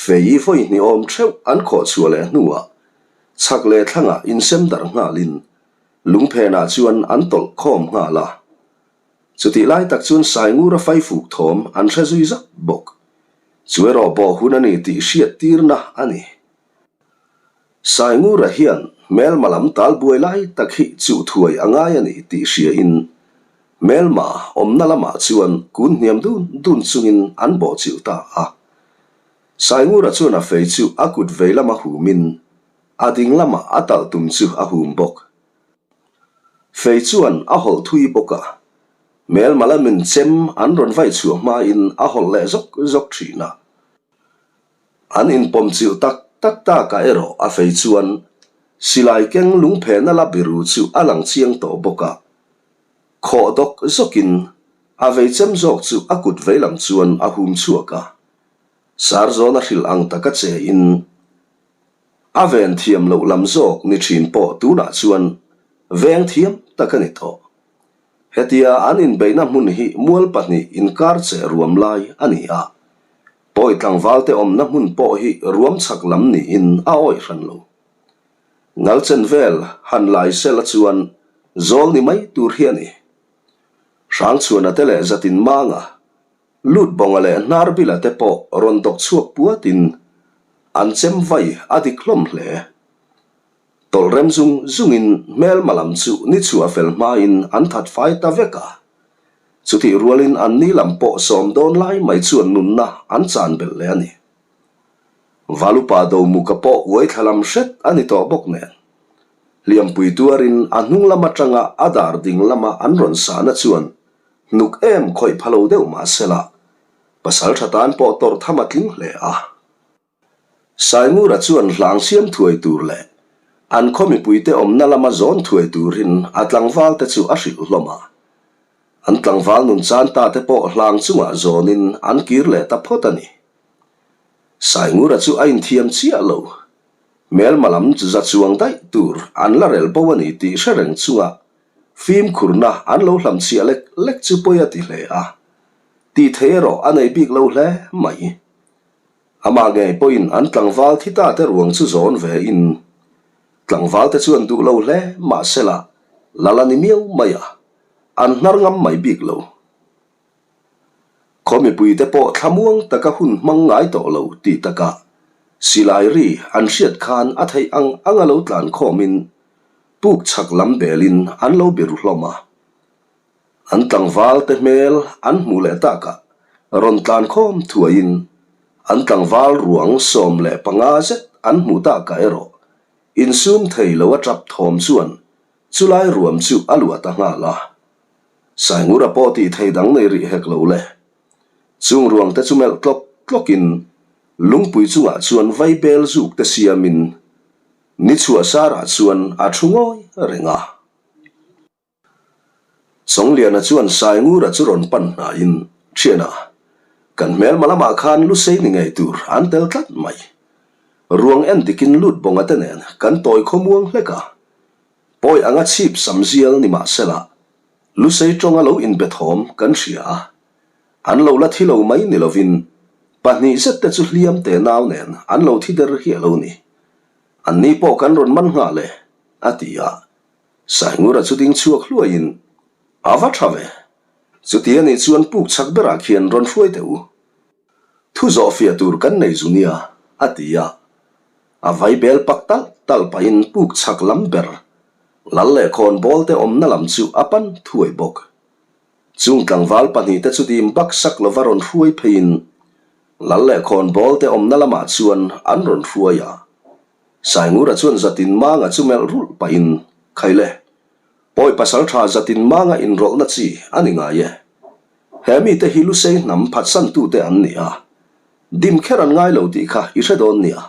fei vawi hnih awm theuh an khawh chhuah leh hnuah chhak leh thlangah insem darh nghalin lungphenah chuan an tawlh khawm nghal a. Chutih lai tak chuan Saingura faifuk thawm an hre zui zak bawk. Chu erawh bawh hun a ni tih hriat tirna a ni. Saingura hian hmelma lam tal buai lai tak hi chuh thuai a ngai a ni tih hriain hmelma awmna lamah chuan kun hniam dun dun chungin an bawhchilh ta a. Saingura chuan a fei chu a kut vei lama humin a ding lama a talh tum chu a hum bawk. Fei chuan a hawlh thui bawk a, hmelma lamin chem an rawn vai chhuah hmain a hawlh leh zawk zawk thin a. An inpawm chilh tak tak takah erawh a fei chuan silai keng lungphehna la biru chu a lang chiang tawh bawk a, khawh dawk zawkin a vei chem zawk chu a kut vei lam chuan a hum chhuak a, Sarzawn a hrilh ang taka che in a ven thiam loh lam zawk ni thin pawh tunah chuan veng thiam tak a ni tawh. Hetia an inbeihna hmun hi mual pahnih inkar che ruam lai a ni a, Pawi tlangvalte awmna hmun pawh hi ruam chhak lam niin a awih hran lo. Ngalchen vel han lai sela chuan zawl ni mai tur hi a ni. Hrangchhuana te leh Zatin Manga, Lutbawnga leh Hnarbila te pawh rawn dawk chhuak puatin an chem vai a dik hlawm hle. Tawlh rem zung zungin hmelma lam chu ni chhuah fel hmain an that fai ta vek a. Chutih rualin an ni lam pawh sawm dawn lai mai chuan nunna an chan belh leh a ni. Valupa Domuka pawh uai thla lam hret a ni tawh bawk nen. Hliampui tuarin a hnung lam atanga a dar ding lama an rawn sahna chuan hnuk em khawih pha lo deuh mah sela, pasal tha tan pawh tawrh tham a tling hle a. Saingura chuan hlang siam thuai tur leh an khaw mipuite awmna lama zawn thuai turin a tlangvalte chu a hrilh hlawm a. An tlangval nun chan ta te pawh hlang chungah zawnin an kir leh ta phawt a ni. Saingura chu a inthiam chiah lo. Hmelma lam za chuang daih tur an la rel bo a ni tih hre reng chunga fimkhurna an lo hlamchhiah lek lek chu pawi a ti hle a. Tih thei erawh a nei bik lo hle mai. Amah ngei pawhin an tlangval thi ta te ruang chu zawn ve in tlangval te chuan duh lo hle mahsela lal a ni miau mai a, an hnar ngam mai bik lo. Khaw mipui te pawh thlamuang taka hun hmang ngai tawh lo tih takah silai ri an hriat khan a theih ang ang a lo tlan khawmin puk chhak lam belin an lo biru hlawm a. An tlangval te hmel an hmuh leh takah rawn tlan khawm thuaiin an tlangval ruang 15 zet an hmuh takah erawh insum thei lo a tap thawm chuan chulai ruam chu a luah ta nghal a. Saingura pawh tih thei dang nei rih hek lo le. Chung ruang te chu melh tlawk tlawkin lungpui chungah chuan vaibel zuk te siamin ni chhuah sarah chuan a thu ngawi reng a. Chawngliana chuan Saingura chu rawn pan hnaiin, Thiana, kan hmelma lamah khan lusei ni ngei tur an tel tlat mai. Ruang en dikin lut bawnga te nen kan tawi khawmuang hlek a. Pawi anga chhip sam zial ni mahsela, lusei tawnga lo inbe thawm kan hria a. An lo la thi lo mai ni lovin, pahnih zet te chu hliam te nau nen an lo thi der hi a lo ni. Anni pawh kan rawn man nghal e, a ti a. Saingura chu ding chhuak hluaiin, A va tha ve! Chuti a nih chuan puk chak berah khian rawn hruai teh u. Thu zawh fiah tur kan nei zu nia, a ti a. A vai bel pak talh talh pahin puk chak lam ber, lal leh khawn bawl te awmna lam chu a pan thuai bawk. Chung tlangval pahnihte chu dim bak sak lova rawn hruai pheiin, lal leh khawn bawl te awmna lamah chuan an rawn hruai a. Saingura chuan Zatin Manga chu melh rulh pahin, Khaile, pawi pasal tha Zatin Manga inrawlhna chi a ni ngai e. He mite hi Lusei hnam phatsantute an ni a, dim kher an ngai lo tih kha i hre dawn nia.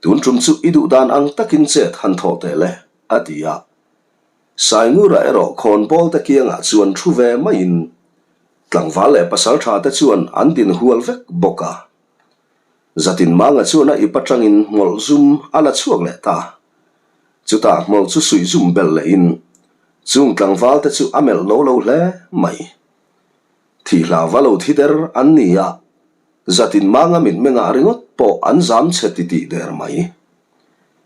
Tun tum chu i duh dan ang takin chet han thawh teh le, a ti a. Saingura erawh khawnbawl te kiangah chuan thu ve maiin tlangval leh pasal tha te chuan an din hual vek bawk a. Zatin Manga chuan a ip atangin hmawlh zum a la chhuak leh ta. Chutah hmawlh chu suih zum belh lehin chung tlangval te chu a melh no lo hle mai. Thih hlauva lo thi der an ni a, Zatin Manga mitmengah ringawt pawh an zam chhe titih der mai.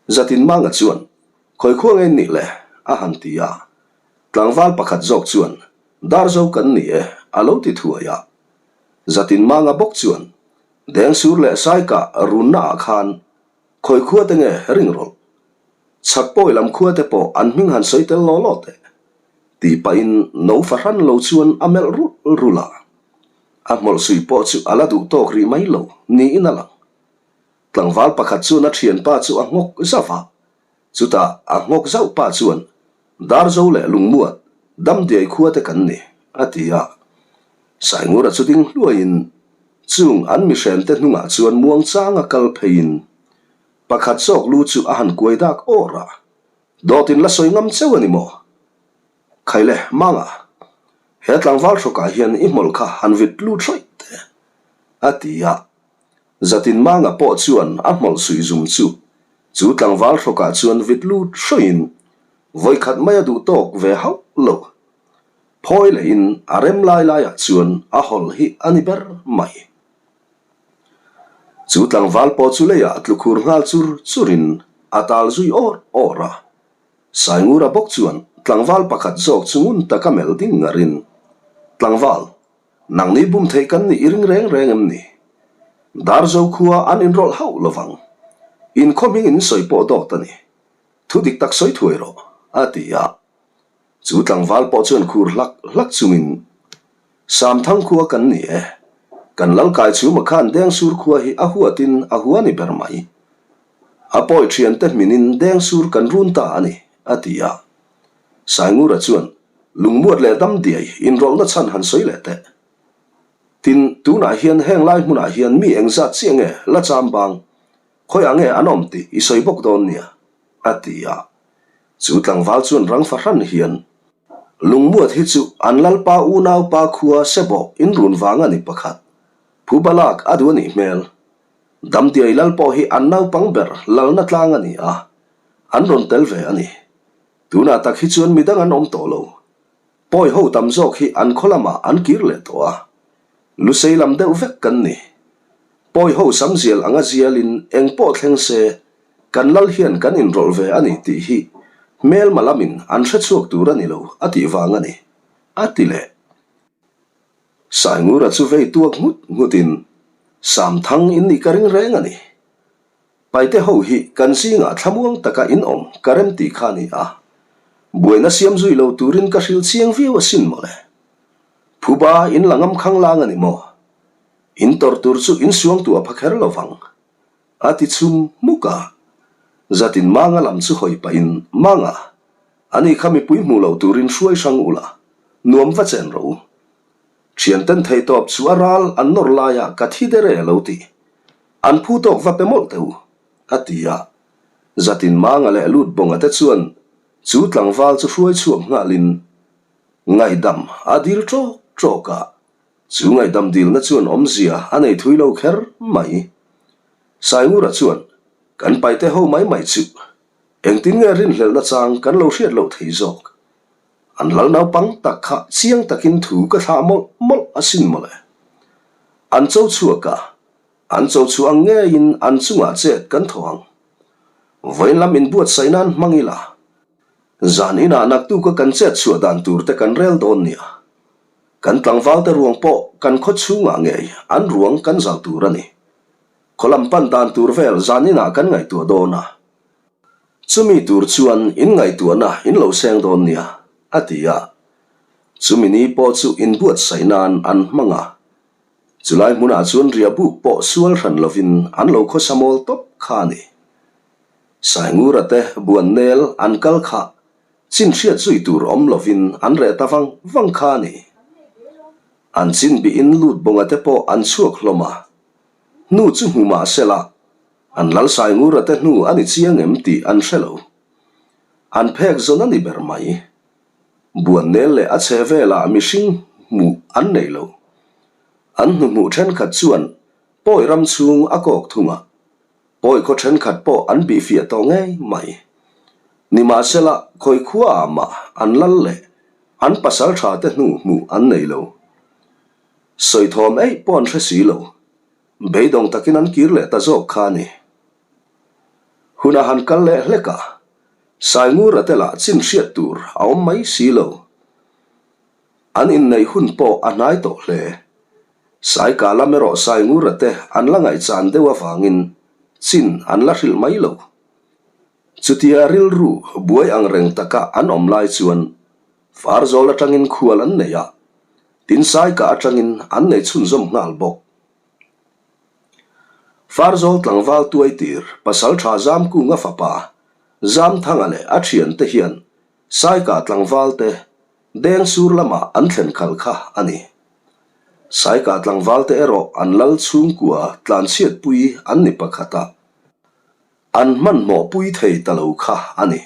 Zatin Manga chuan, Khawi khua nge nih le? a han ti a. Tlangval pakhat zawk chuan, Darzo kan ni e, a lo ti thuai a. Zatin Manga bawk chuan, Dengsur leh Saikah runnaah khan Khawi khua te nge ring rawlh? Chhak pawi lam khua te pawh an hming han sawi tel law law teh. Tih pahin no fahran lo chuan a melh rulh rulh a. A hmawlh sui pawh chu a la duh tawk rih mai lo niin a lang. Tlangval pakhat chuan a thianpa chu a nghawk zauh a. Chutah a nghawk zauh pa chuan Darzo leh Lungmuat Damdiai khua te kan ni, a ti a. Saingura chu ding hluaiin Chung an mihrente hnungah chuan muangchanga kal pheiin pakhat zawk lu chu a han kuai dak awr a, Dawtin la sawi ngam cheu a ni maw? Khaile, Manga, he tlangval hrawkah hian i hmawlh kha han vit lut hrawih teh, a ti a. Zatin Manga pawh chuan a hmawlh suih zum chu chu tlangval hrawkah chuan vit lut hrawih-in vawikhat mai a duh tawk ve hauh lo. Phawi lehin a rem lai laiah chuan a hawlh hi a ni ber mai. Chu tlangval pawh chu leiah tlukhur nghal chur churin a tal zui awr awr a. Saingura bawk chuan tlangval pakhat zawk chu ngun taka melh ding ngarin, Tlangval, nangni bum theih kan nih i ring reng reng em ni? Darzo khua an inrawlh hauh lovang. In khaw hming in sawi pawh dawt a ni. Thu dik tak sawi thuai rawh, a ti a. Chu tlangval pawh chuan khur hlak hlak chungin, Samthang khua kan ni e, kan lalkai chhuma khan Dengsur khua hi a huatin a hua ni ber mai. A pawi thiante hminin Dengsur kan run ta a ni, a ti a. Saingura chuan, Lungmuat leh damdiai inrawlhna chhan han sawi leh teh. Tin, tunah hian heng lai hmunah hian mi engzat chiah nge la cham bang? Khawiah nge an awm tih i sawi bawk dawn nia? a ti a. Chu tlangval chuan rang fahran hian, Lungmuat hi chu an lalpa unaupa khua Sebawh in run vang a ni pakhat. Phuba lak a duh a nih hmel. Damdiai lal pawh hi an naupang ber lalna tlang a ni a, an rawn tel ve a ni. Tunah tak hi chuan midang an awm tawh lo. Pawi ho tam zawk hi an khaw lamah an kir leh tawh a, Lusei lam deuh vek kan ni. Pawi ho sam zial anga zialin eng pawh thleng se kan lal hian kan inrawlh ve a ni tih hi hmelma lamin an hre chhuak tur a ni lo a tih vang a ni, a ti leh. Saingura chu vei tuak nghut nghutin Samthang in nih ka ring reng a ni. Paite ho hi kan zingah thlamuang taka in awm ka rem tih kha a ni a, buaina siam zui lo turin ka hrilh chiang viau asin mawle. Phuba in la ngam khang lang a ni maw? In tawrh tur chu in suangtuah pha kher lo vang. A ti chhum hmuk a. Zatin Manga lam chu hawi pahin, Manga, ani kha mipui hmuh loh turin hruai hrang ula, nuam va chen rawh u. Thianten theihtawp chu a ral an nawr laia ka thi der e lo ti. An phu tawk va pe mawlh teh u, a ti a. Zatin Manga leh Lutbawnga te chuan chu tlangval chu hruai chhuak nghalin ngaihdam a dil ṭawk ṭawk a. Chu ngaihdam dilna chuan awmzia a nei thui lo kher mai. Saingura chuan, Kan paite ho mai mai chu engtin nge rinhlelhna chang kan lo hriat loh thei zawk? An lal naupang tak kha chiang takin thu ka thlah mawlh mawlh asin mawle. An cho chhuak a, an cho chhuah ang ngeiin an chungah chet kan thaw ang. Vawiin lam inbuatsaih nan hmang ila, zan inah naktuka kan chet chhuah dan tur te kan rel dawn nia. Kan tlangvalte ruang pawh kan khaw chhungah ngei an ruang kan zal tur a ni. Khaw lam pan dan tur vel zan inah kan ngaihtuah dawn a. Chumi tur chuan in ngaihtuahna in lo seng dawn nia, a ti a. Chumi ni pawh chu inbuatsaih nan an hmang a. Chulai hmunah chuan riahbuk pawh sual hran lovin an lo khawsa mawl tawp kha a ni. Saingura te buannel an kal kha chin hriat zui tur awm lovin an reh ta vang vang kha a ni. An chin bihin Lutbawnga te pawh an chhuak hlawm a. Hnu chu hmu mah sela An lal Saingura te hnu a ni chiang em tih an hre lo. An phek zawn a ni ber mai. Buannel leh a chhe velah mihring hmuh an nei lo. An hnuhmuh thenkhat chuan pawi ram chhung a kawk thung a, pawi khaw thenkhat pawh an bihfiah tawh ngei mai. Nimahsela, khawi khuaah mah an lal leh an pasal tha te hnu hmuh an nei lo. Sawi thawm eih pawh an hre si lo. Beidawng takin an kir leh ta zawk kha a ni. Hun a han kal leh hlek a, Saingura te lah chin hriat tur a awm mai si lo. An inneih hun pawh a hnai tawh hle. Saika lam erawh Saingura te an la ngaihchan deuh avangin chin an la hrilh mai lo. Chutia rilru buai ang reng taka an awm lai chuan Farzawl atangin khual an nei a, tin Saika atangin an nei chhunzawm nghal bawk. Farzawl tlangval tuaitir Pasaltha Zamkunga fapa Zamthanga leh a thiante hian Saika tlangvalte Dengsur lamah an thlen khalh kha a ni. Saika tlangvalte erawh an lal chhungkua tlanchhiatpui an ni pakhat a, an hmanhmawhpui thei ta lo kha a ni.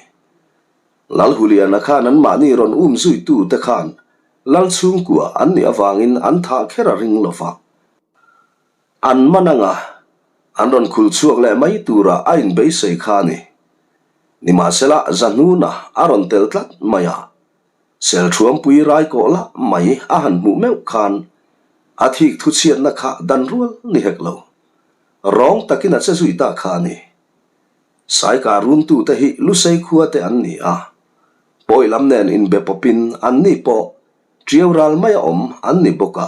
Lalhuliana khan anmahni rawn um zuitute khan lal chhungkua an nih avangin an thah kher a ring lo va. An man anga an rawn khul chhuak leh mai tura a inbeisei kha a ni. Nimahsela Zahnuna a rawn tel tlat mai a, Selṭhuampui raikawh lah mai a han hmuh meuh khan a thik thuchhiatna kha dan rual ni hek lo. Rawng takin a che zui ta kha a ni. Saika runtute hi Lusei khua te an ni a, pawi lam nen inbe pawpin anni pawh ṭiau ral maia awm an ni bawk a,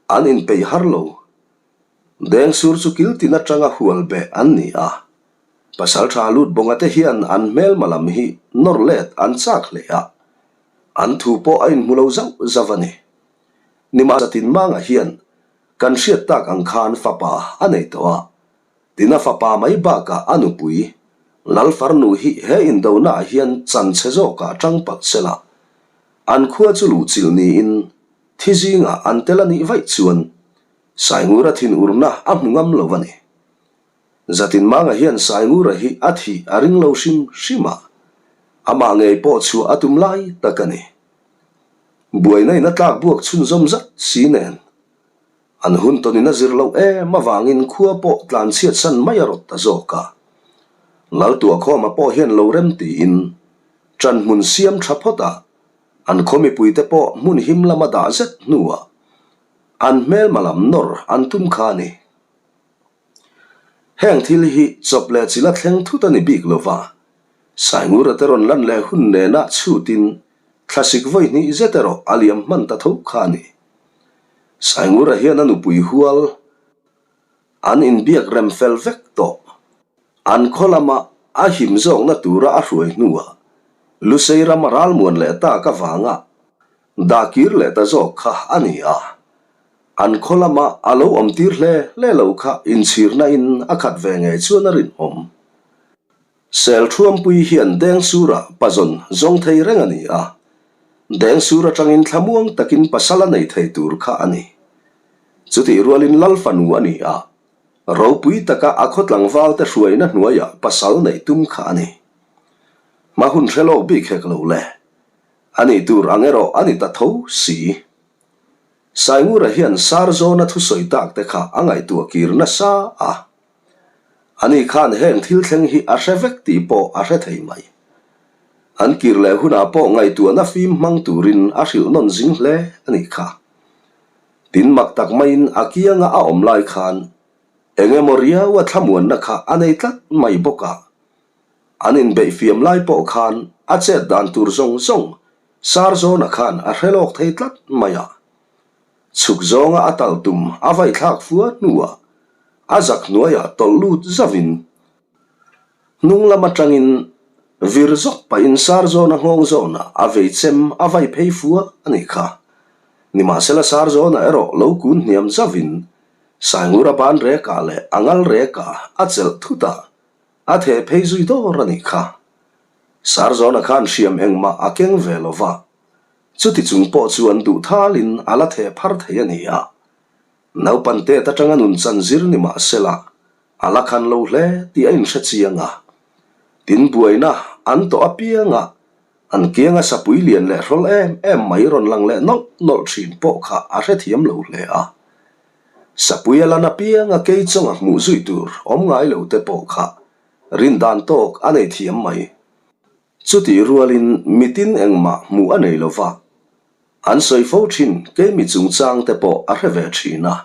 An inpeih har lo. Dengsur chu kil tin atanga hual beh an ni a. Pasaltha lut bawnga te hian an hmelma lam hi nawr let an chak hle a. An thu pawh a inhmu lo zauh zauh a ni. Nimahzatin Manga hian kan hriat tak ang khan fapa a nei tawh a. Tina fapa mai bakah a nupui Lalfarnu hi he indonaah hian chan chhe zawkah tang palh sela, an khua chu luhchilh niin Thi zingah an tel a nih vaih chuan Saingura thinurna a hmu ngam lo a ni. Zatinmanga hian Saingura hi a thih a ring lo hrim hrim a, amah ngei pawh chhuah a tum lai tak a ni. Buaina in a tlak buak chhunzawm zat si nen an hun tawnin a zir loh em avangin khua pawh tlanchhiat san mai a rawt ta zawk a. Laltuahkhawma pawh hian lo rem tiin ṭanhmun siam ṭha phawt a, An khaw mipuite pawh hmun him lama dah zet hnuah an hmelma lam nawr an tum kha a ni. Heng thil hi chawp leh chila thleng thut a ni bik lo va, Saingura te rawn lan leh hun nena chhutin thlasik vawi hnih zet erawh a liam hman ta tho kha a ni. Saingura hian a nupui hual an inbiak rem fel vek tawh. An khaw lama a him zawkna tura a hruai hnuah Lusei rama ralmuan leh tak avanga dah kir leh ta zawk kha a ni a. An khaw lama a lo awm tir hle hle lo kha inchhirna in a khat ve ngei chuan a rinawm. Selṭhuampui hian Dengsura pazawn zawng thei reng a ni a, Dengsur aṭangin thlamuang takin pasal a nei thei tur kha a ni. Chutih rualin Lal fanu a ni a, Ropui taka a khaw tlangvalte hruaina hnuaiah pasal neih tum kha a ni. Hma hun hre lawk bik hek lo le. A nih tur ang erawh a ni ta tho si. Saingura hian Sarzawna thusawi tak te kha a ngaihtuah kir nasa a. Ani khan heng thil thleng hi a hre vek tih pawh a hre thei mai. An kir leh hunah pawh ngaihtuahna fim hmang turin a hrilh nawn zing hle a nih kha. Tin mak tak maiin a kianga a awm lai khan eng emaw riau a thlamuanna kha a nei tlat mai bawk a. An inbeihfiam lai pawh khan a chet dan tur zawng zawng Sarzawna khan a hre lawk thei tlat mai a. Chhuk zawnga a tal tum a vaithlak fua hnuah a zak hnuaiah tawlh lut zauhin Hnung lam atangin vir zawk pahin Sarzawna nghawng zawnah a vei chem a vai phei fua a nih kha. Nimahsela Sarzawna erawh lo kun hniam zauhin Saingura ban rekah leh a ngal rekah a chelh thut a, a theh phei zui dawr a nih kha. Sarzawna khan hriam engmah a keng ve lo va, chuti chung pawh chuan duh thalin a la theh phar thei a ni a. Naupan tet atanga nun chan zir ni mahsela A la khan lo hle tih a inhre chiang a. Tin buaina an tawh apianga an kianga sapui lian leh hrawl em em mai rawn lang leh nawlh nawlh thin pawh kha a hrethiam lo hle a. Sapui a lan apianga kei chawnga hmuh zui tur awm ngai lo te pawh kha rin dan tawk a nei thiam mai. Chutih rualin mitin engmah hmuh a nei lo va. An sawi fo thin keimi chungchang te pawh a hre ve thin a.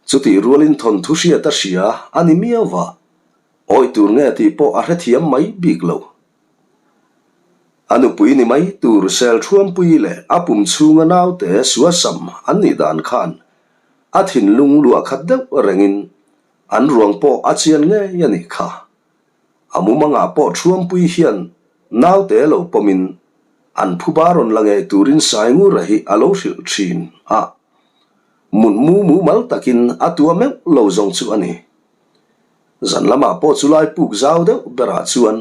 Chutih rualin thawnthu hriat a hria a ni miau va, awih tur nge tih pawh a hrethiam mai bik lo. A nupui ni mai tur Selṭhuampui leh a pum chhunga naute suasam an nih dan khan a thinlung luah khat deuh rengin an ruang pawh a chian ngei a nih kha. A mumangah pawh Ṭhuampui hian naute lo pawmin an phuba rawn la ngei turin Saingura hi a lo hrilh ṭhin a, mutmu mumal takin a tua meuh lo zawng chu a ni. Zan lamah pawh chu lai puk zau deuh berah chuan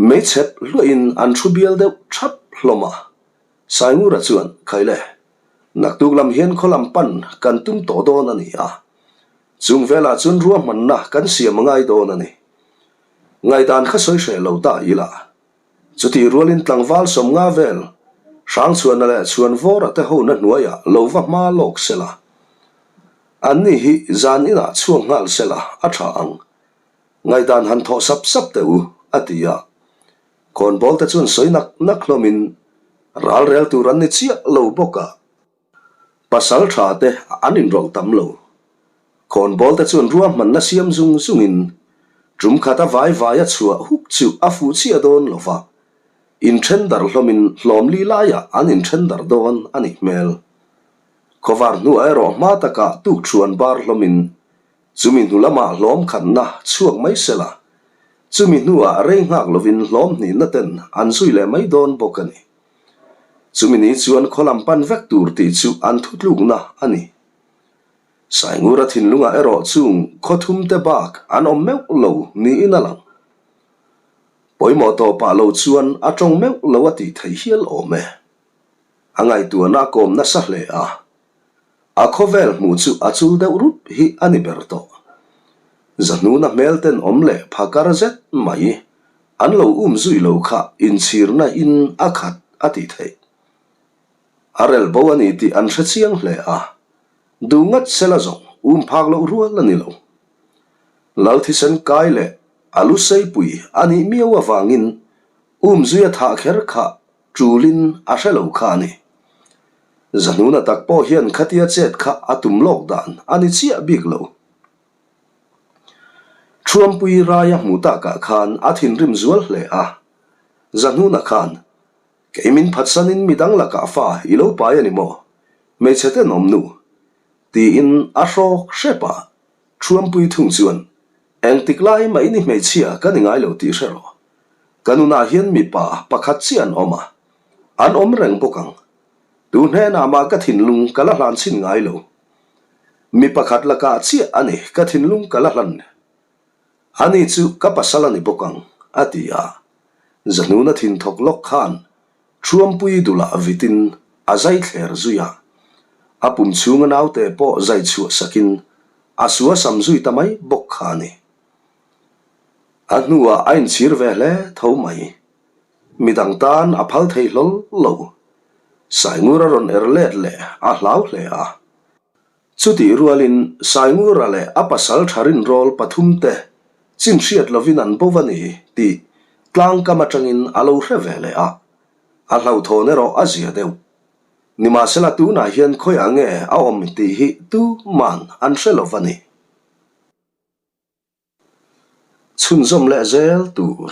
meichhep hluahin an thu bial deuh thap hlawm a. Saingura chuan, Khaile, naktuk lam hian khaw lam pan kan tum tawh dawn a ni a. Chung velah chuan ruahmanna kan siam a ngai dawn a ni. Ngaihdan kha sawi hreh lo ta ila. Chutih rualin tlangval 50 vel Hrangchhuana leh Chhuanvawra te hona hnuaiah lo va hma lawk sela. Anni hi zan inah chhuak nghal sela a tha ang. Ngaihdan han thawh sap sap teh u, a ti a. Khawnbawl te chuan sawi nak nak hlawmin ral rel tur an ni chiah lo bawk a. Pasal tha te an inrawlh tam lo. Khawnbawl te chuan ruahmanna siam zung zungin tum khat a vai vai a chhuah huk chu a fuh chiah dawn lo va, inthen darh hlawmin hlawm li laiah an inthen darh dawn a nih hmel. Khawvar hnuah erawh hma takah tuk thuan bar hlawmin chumi hnu lamah hlawm khatna chhuak mai sela, chumi hnuah rei nghak lovin hlawm hnihna ten an zui leh mai dawn bawk a ni. Chumi ni chuan khaw lam pan vek tur tih chu an thutlukna a ni. Saingura thinlungah erawh chung khaw thumte bak an awm meuh lo niin a lang. Pawimawh tawpah lo chuan a tawng meuh lo a tih theih hial awm e. A ngaihtuahna a kawm nasa hle a, a khawvel hmuh chu a chul deuh rup hi a ni ber tawh. Zahnuna hmel ten awm leh phakar zet mai an lo um zui lo kha inchhirna in a khat a tih theih. A rel bo a ni tih an hre chiang hle a, duh ngat sela zawng um phak loh rual a ni lo. Lal thisen kai leh a lu seipui a nih miau avangin um zui a thah kher kha Tulin a hre lo kha a ni. Zahnuna tak pawh hian khatia chet kha a tum lawk dan a ni chiah bik lo. Thuampui Raia hmu takah khan a thinrim zual hle a. Zahnuna khan, Kei min phatsanin midang lakah fa i lo pai a ni maw? Hmeichhe tenawm nu. Tiin a hrawk hrep a. Thuampui thung chuan, Engtik lai mah in i hmeichhia ka ni ngai lo tih hre rawh. Ka nunah hian mipa pakhat chiah an awm a, an awm reng bawk ang. Tu hnenah mah ka thinlung ka la hlan chhin ngai lo. Mi pakhat lakah chiah a ni ka thinlung ka la hlan. Ani chu ka pasal a ni bawk ang, a ti a. Zahnuna thin thawk lawk khan Thuampui dulah vitin a zai thler zui a, a pum chhunga naute pawh zai chhuah sakin a sua sam zui ta mai bawk kha a ni. A hnuah a inchhir ve hle tho mai. Midang tan a phal thei hlawl lo. Saingur a rawn er let leh a hlau hle a. Chutih rualin Saingura leh a pasal tha rinrawl pathumte chin hriat lovin an bo va ni tih tlangkam atangin a lo hre ve leh a, a hlauhthawn erawh a zia deuh. Nimahsela tunah hian khawiah nge a awm tih hi tuman an hre lo va ni. Chhunzawm leh zel tur.